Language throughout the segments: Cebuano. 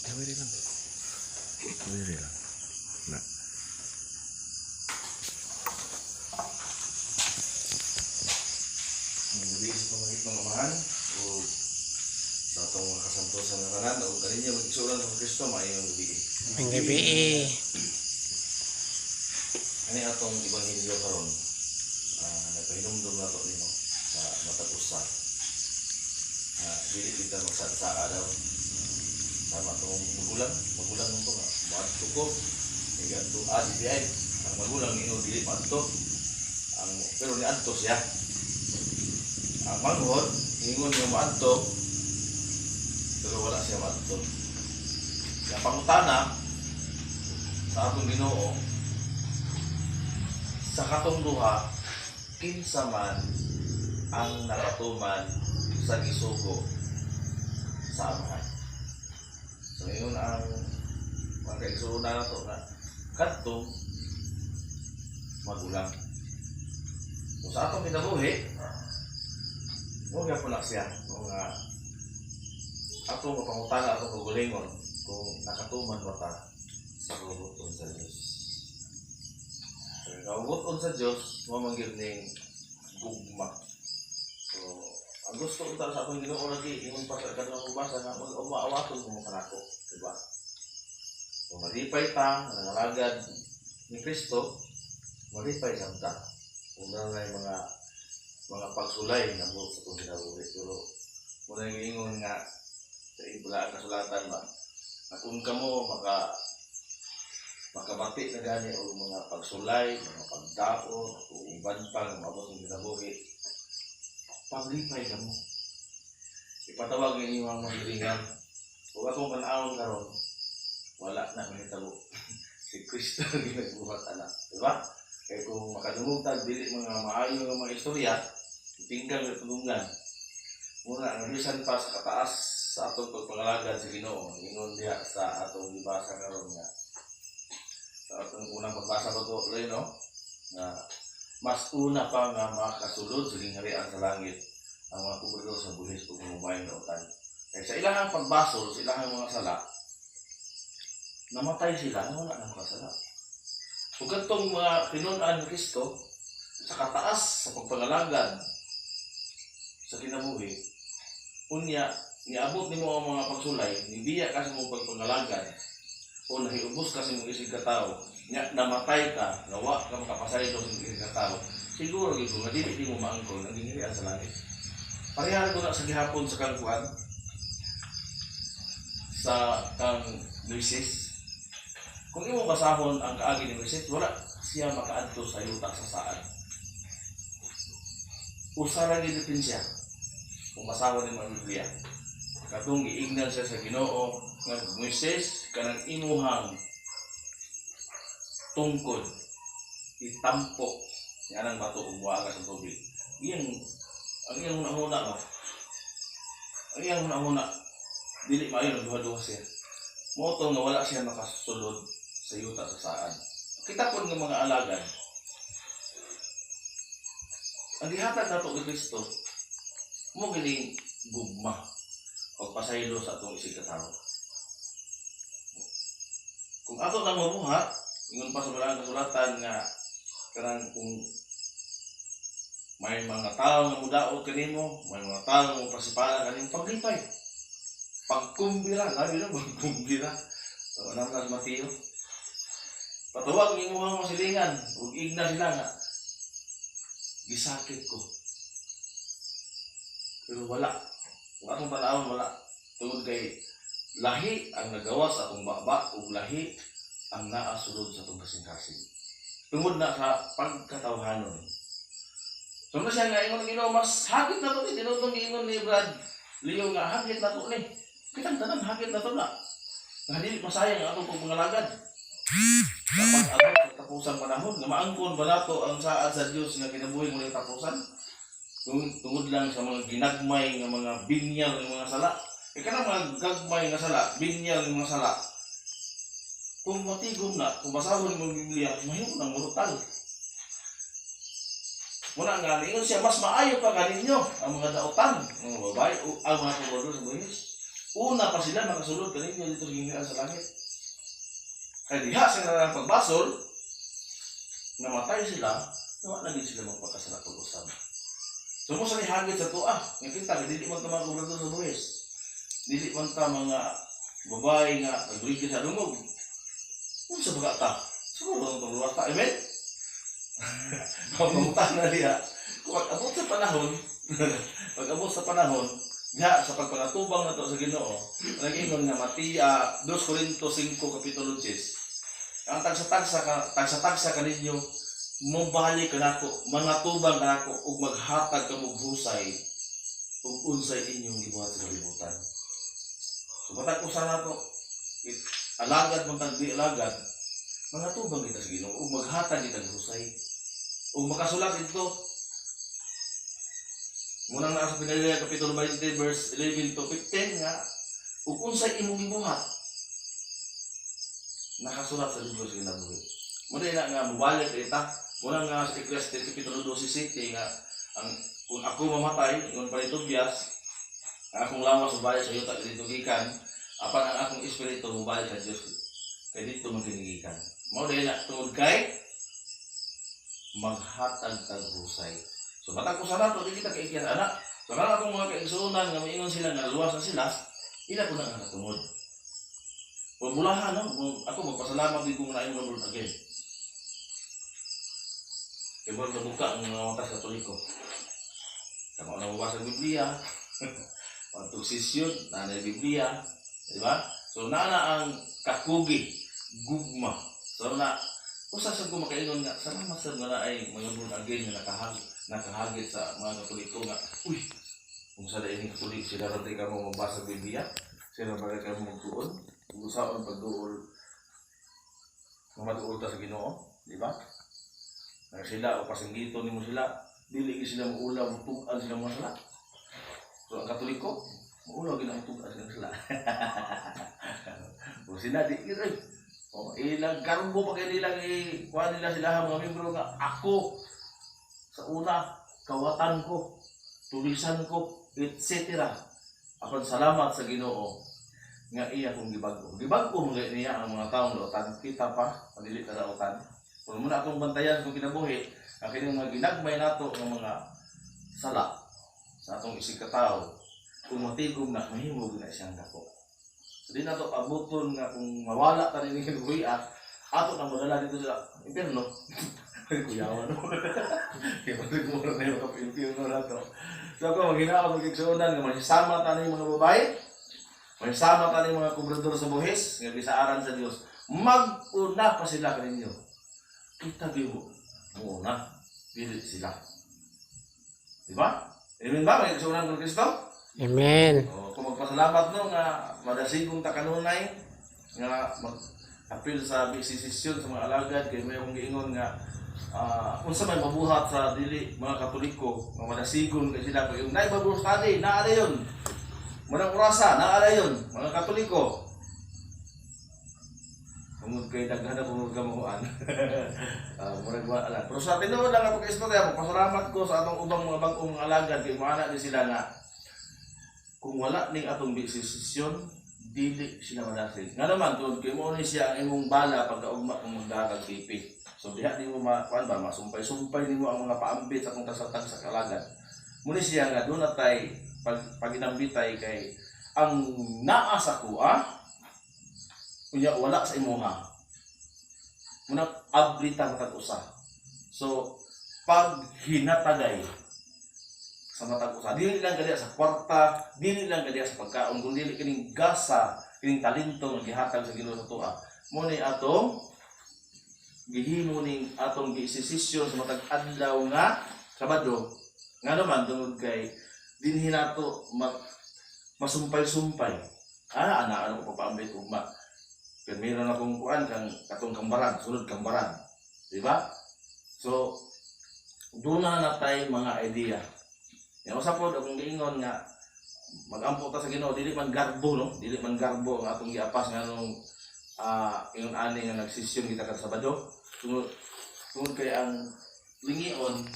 Tawiri lang. Tawiri lang. Na. Gabi sa pamangit ng Amahan o sa atong mga kasantosan nga tanan o kaninyo magigsuonan sa Kristo, maayong gabi. Ang gabi eh. Ani atong ebanghelyo karon, nagpahinumdom nato nimo sa matag usa nga dili kita magsaad-saa daw sama atong magulang, magulang nito nga moadto ko kay adto di ay ang magulang ingon dili moadto ang, pero niadto siya. Ang manghod ingon nga moadto pero wala siya moadto. Nga pangutana sa atong Ginoo sa katong duha, kinsa man ang nakatuman sa gisugo sa Amahan? So yun ang mga kaigsuonan nato nga kadtong magulang. So sa atong kinabuhi, mo gyapon na siya nga atong mapangutana atong kaugalingon kung nakatuman ba ta sa kaubuton sa Dios. Kaya kaubuton sa Dios, mao man gyud ning gugma. So, ang gusto unta sa atong Ginoo lagi ingon pa sa kanang mabasa nga mag-umaawaton kung kanako, di ba? Kung malipay ta, nangalagad ni Kristo, malipay sa ta. Kung na mga pagsulay nga buot sa atong kinabuhi. Pero muna yung ingon nga sa ibula ang kasulatan ba, na kung kamo makabati na gani og mga pagsulay, mga pagdaot, o uban pa nga maabot ng kinabuhi, paglipay ka mo. Ipatawag ang inyong mga hilingan. Kung atong kanawon karon, wala na mahitabo. Si Kristo ang ginagbuhat ana, di ba? Kaya kung makadungog tag dili mga maayo nga mga istorya, tingkang nga tulungan. Muna, ang bisan pa sa kataas sa atong pagpangalagad sa Ginoo, ingon diha sa atong gibasa karon nga sa atong unang pagbasa pa to, Loy, no? Nga mas una pa nga makasulod sa gingharian sa langit ang mga kubrador sa buhis ug mga babaeng dautan. Kaya sa ilang pagbasol, sa ilang mga sala, namatay sila, wala nang kasala. Ug kadtong mga tinun-an ni Kristo sa kataas sa pagpangalagad sa kinabuhi, unya niabot nimo ang mga pagsulay, nibiya ka sa imong pagpangalagad o nahiubos ka sa imong isig katawo, nya namatay ka, nga wa ka makapasaylo sa imong isig katawo, siguro gyud ko nga dili nimo maangkon ang gingharian sa langit. Pareha ko na sa gihapon sa kangkuan sa kang Moises. Kung imo basahon ang kaagi ni Moises, wala siya makaadto sa yuta sa saad. Usa ra gyud siya. Kung basahon nimo ang Biblia, katong giingnan siya sa Ginoo nga, "Moises, kanang imuhang tungkod itampok nga nang bato ug muaga sa tubig." Iyang ang iyang hunahuna ba? Ang iyang hunahuna dili maayo, nagduha-duha siya. Mao to nga wala siya makasulod sa yuta sa saad. Kita pud nga mga alagad, ang gihatag nato ni Kristo mo gining gugma, pagpasaylo sa atong isig katawo. Kung ato nang mabuhat, ingon pa sa Balaang Kasulatan nga kanang kung may mga tao nga mudaot kanimo, may mga tao nga mopasipalan kanimo, paglipay. Pagkumbira, labi na pagkumbira. So, ano na si Mateo? Patawag nimo ang masilingan, ug igna sila nga gisakit ko. Pero wala. Kung atong tanawon, wala. Tungod kay lahi ang nagawa sa atong baba ug lahi ang naa sulod sa atong kasing-kasing. Tungod na sa pagkatawhanon. So na siya nga ingon ng Ginoo, mas hagit na to ni tinutong giingon ni Brad Leo nga hagit na to ni. Kitang tanan hagit na to na. Nga dili masayang ang atong pagpangalagad. Dapat abot sa tapusang panahon nga maangkon ba nato ang saad sa Dios nga kinabuhi mo tapusan? Tungod lang sa mga ginagmay nga mga binyal nga mga sala. E kanang mga gagmay nga sala, binyal nga mga sala. Kung matigom na, kung basahon mo ang Biblia, mahimo nang mortal. Muna nga, ingon siya, mas maayo pa kaninyo ang mga dautan, mga babae, o ang mga kobrador sa buhis. Una pa sila makasulod kaninyo dito sa gingharian sa langit. Kay diha sa nga pagbasol, namatay sila, wa na gid sila magpakasala pag-usab. So mo sa nihagit sa tuwa, nga kita dili man ta mga kobrador sa buhis. Dili man ta mga babae nga nagligid sa dungog. Unsa ba ta? Siguro ang tuluwas ta. Amen? Pamunta na diha. Kung pag-abot sa panahon, pag-abot sa panahon, diha sa pagpangatubang na to sa Ginoo, nag-ingon nga Matia 2 Corinto 5 kapitulo 10. Ang tagsa-tagsa kaninyo mobalik kanako, mga tubang kanako ug maghatag kamo og husay ug unsay inyong gibuhat sa kalibutan. So matag usa nato alagad man tag di alagad, mga tubang kita sa Ginoo ug maghatag kita og husay. Ug makasulat dito munang naa sa Pinalaya kapitulo 20 verse 11 to 15 nga ug unsay imong gibuhat nakasulat sa libro sa kinabuhi. Muna na nga mobalik kita. Muna nga sa Ecclesiastes kapitulo 12 city nga ang kung ako mamatay, ingon pa ni Tobias, ang akong lawas mobalik sa yuta dito gikan, apan ang akong espiritu mobalik sa Dios kay dito man kinigikan. Mao dahil na tungod kay maghatag tag husay. So matag usa nato di kita kaikyan ana. So nga atong mga kaigsuonan nga miingon sila nga luwas na sila, ila ko na nga natungod. Pamulahan no, ako magpasalamat din kung naay mga born again. Kay murag nabuka ang mga mata sa Katoliko. Kamo na mabasa ang Biblia. Pagtug sesyon, na na Biblia, di ba? So naa ang kakugi, gugma. So na usa sa ko makaingon nga salamat sa nga naay mga born again nga nakahagit sa mga Katoliko nga uy, kung sa dahil Katolik sila ra ka mo mabasa Biblia, sila ra ka mo magtuon, kung usaon pagduol maduol ta sa Ginoo, di ba? Na sila o pasinggito nimo sila, dili gyud sila muulaw, mutug-an sila mga sala. So ang Katoliko, muulaw gyud ang tug-an sila sala. O sila di gyud ay. O ilang garbo pa kay nilang i kuan nila sila ang mga membro nga ako sa una kawatan ko, tulisan ko, etc. Apan salamat sa Ginoo nga iya kong gibag-o. Gibag-o mga niya ang mga taong dautan. Kita pa, padili ta dautan. Kung muna akong bantayan kung kinabuhi, ang kining mga ginagmay nato ng mga sala sa atong isig katao, kung matigom na, mahimog na siyang dako. So di nato abuton nga kung mawala ta ni kinabuhi ato nang madala dito sa impyerno. Ay, kuyawan no. Kaya mo na yung kapimpiyon na to. So ako, maghinaot og igsuonan nga masisama ta ning mga babae, masisama ta ning mga kubrador sa buhis, nga gisaaran sa Dios. Mag-una pa sila kaninyo. Kita gyud mo. Muna, dili sila. Di ba? Amen ba? May igsuonan ko Kristo? Amen. O, kung magpasalamat no nga madasigong ta kanunay nga mag-apil sa busy session sa mga alagad kay may akong giingon nga unsa may mabuhat sa dili mga Katoliko nga madasigon kay sila kay naay Bible study naa yun, manang orasa naa yun mga Katoliko tungod kay daghan na kung kamuan murag wala lang. Pero sa tinuod lang ako istorya, magpasalamat ko sa atong ubang mga bag-ong alagad kay moana ni sila nga kung wala ning atong session dili sila madasig. Nga naman tungod kay mo ni siya ang imong bala pagkaugma kung magdagang TP. So diha nimo ma kuan ba masumpay-sumpay nimo ang mga paambit sa atong tagsa sa kalagan. Muni siya nga doon natay pag paginambitay kay ang naa sa kuha unya wala sa imuha. Muna abrita matag usa. So pag hinatagay sa matag usa, dili lang kadiya sa kwarta, dili lang kadiya sa pagkaon, kun dili kining gasa, kining talento nga gihatag sa Ginoo sa tuwa. Mo ni atong gihimo ning atong giesisyon sa matag adlaw nga Sabado. Nga naman tungod kay dinhi nato masumpay-sumpay. Ah, ana ano ko papaambit ugma. Pero meron akong kuan kang katong kambaran, sunod kambaran. Di ba? So doon na natay mga idea. Yan usa pod akong giingon nga magampo ta sa Ginoo, dili man garbo no, dili man garbo ang atong giapas nga nung ingon ani nga nagsesyon kita kada Sabado. Tungod kay ang Lingion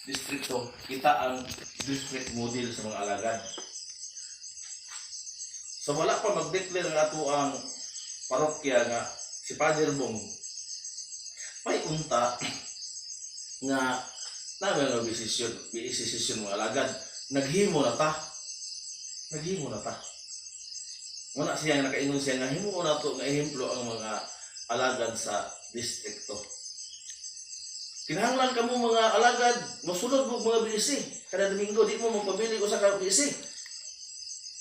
distrito, kita ang district model sa mga alagad. So wala pa mag-declare ang ato ang parokya nga si Father Bong may unta nga namin nga desisyon, desisyon, mga alagad, naghimo na ta. Naghimo na ta. Wala siya nakaingon siya nga himo na to nga ehemplo ang mga alagad sa distrikto. Kinahanglan kamo mga alagad, mosulod mo mga BEC. Kada Domingo di mo magpabili usa ka BEC.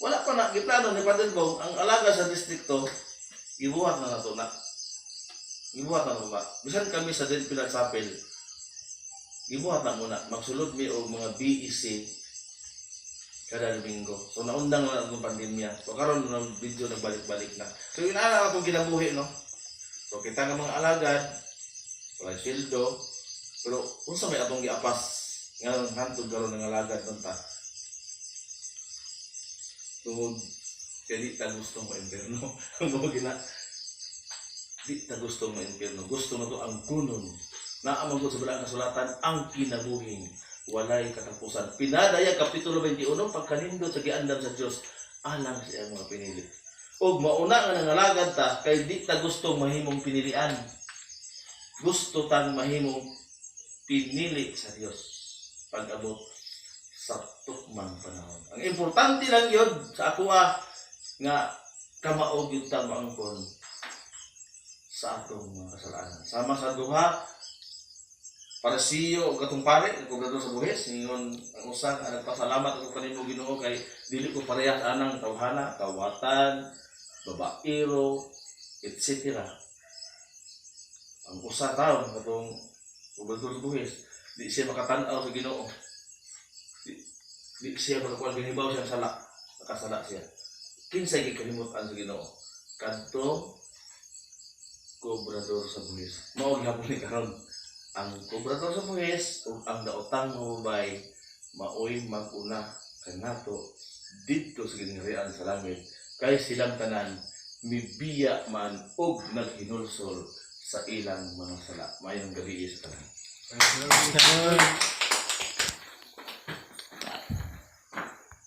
Wala pa na giplano ni Father Bong ang alagad sa distrikto, gibuhat na nato na. Gibuhat na ba? Bisan kami sa Del Pilar Chapel, gibuhat na muna magsulod mi og mga BEC kada Domingo. So naundang na atong pandemya. So karon na video nagbalik-balik na. So yun na atong kinabuhi, no. So kita nga mga alagad walay sweldo, pero unsa may atong giapas nga hantod karon ng alagad nun ta? Tungod kay di ta gusto ma-impierno. Mao gina. Di ta gusto ma-impierno. Gusto na to ang kunon. Naa man gud sa Balaang Kasulatan ang kinabuhing walay katapusan. Pinadayag Kapitulo 21, pagkanindot sa giandam sa Dios alang sa iyang mga pinili. Og mauna nga nangalagad ta kay di ta gusto mahimong pinilian. Gusto tang mahimong pinili sa Dios pag-abot sa tukmang panahon. Ang importante lang yun sa ako nga kamao gyud ta maangkon sa atong mga kasalanan. Sama sa duha Parisiyo o katong pare, nagkobrador sa buhis, ingon ang usa nga, "Nagpasalamat ako kanimo, Ginoo, kay dili ko parehas anang tawhana, kawatan, babaero, etc." Ang usa taon katong kobrador sa buhis, di siya makatan-aw sa Ginoo. Di siya makakuan, ginibaw siya sala, nakasala siya. Kinsay gikalimot-an sa Ginoo? Kadto kobrador sa buhis. Mao gihapon ni karon ang kobrador sa buhis ug ang daotang nga maoy mag-una kanato didto sa gingharian sa langit kay silang tanan mibiya man og naghinulsol sa ilang mga sala. Maayong gabii sa tanan. Lord.